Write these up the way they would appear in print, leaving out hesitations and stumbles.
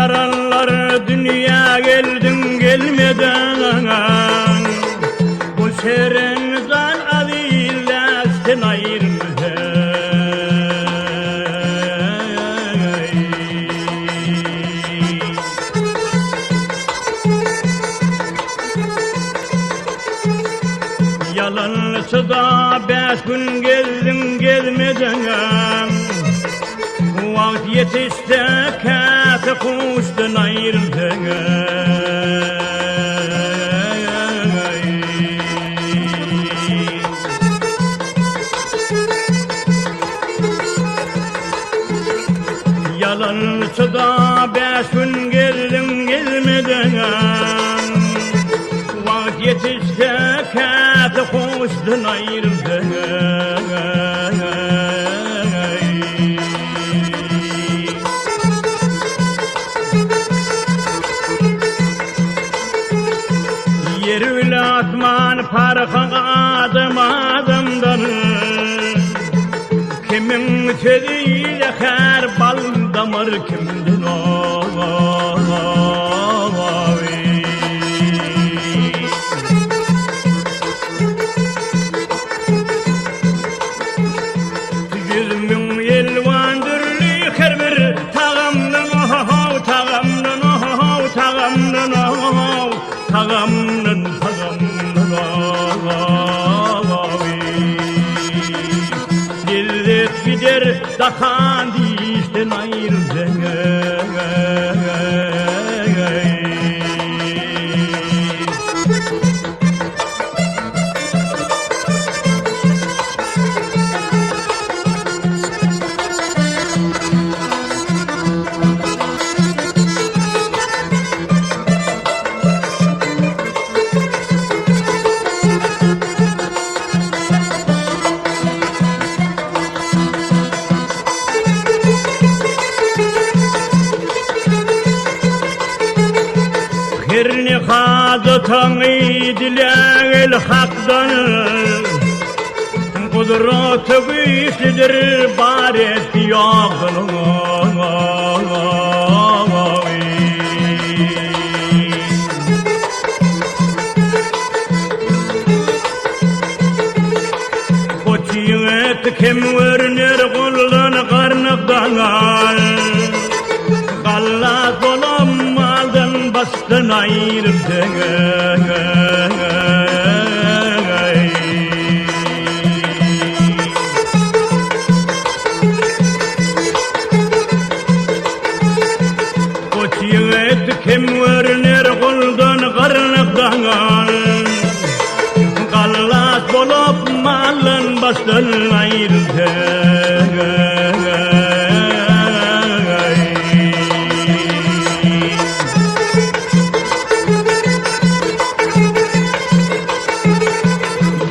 Ýaranlar dünýä geldiň gelmeden Bu şirin jan azizler sen aýryldy Ýalançyda bäş gün gezdiň gezmedeňem Wagt ýetişse käte huşdan aýrylsaň. Ýalançyda bäş gün gezdiň gezmedeňem Wagt ýetişse käte huşdan aýrylsaň. Ýer bile asman parhy adam adamdan Kimiň sözi zäher bal damar kimden 100.000 elwan dürli her bir tagamdan ohow tagamdan ohow tagamdan ohow tagamdan tagamdan ohow Lezzet gider dahan dişden aýrylsaň. Her ne hajataňy dilägil Hakdan, Gudraty güýçlidir bar et ýokdan. Goç ýigit kim görüner goldan garnykdan, Galla dolam maldan başdan aýrylsaň. Goç ýigit kim görüner goldan garnykdan, Gallat bolup maldan başdan aýrylsaň.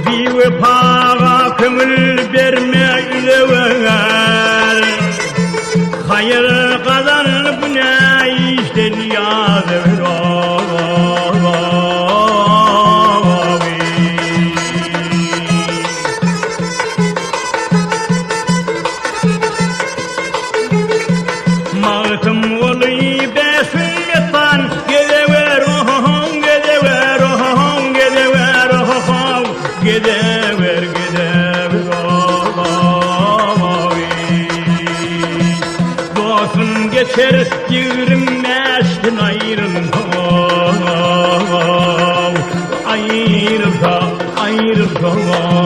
Biwepaga köňül berme üzewer. Haýyr gazan günä işden ýazyber. Magtymguly bäşin gezewer ohohoň gezewer ohohoň gezewer ohohoň gezewer gezewer ohohoý Dostum geçer 25-den aýrylsa aýrylsa aýrylsa.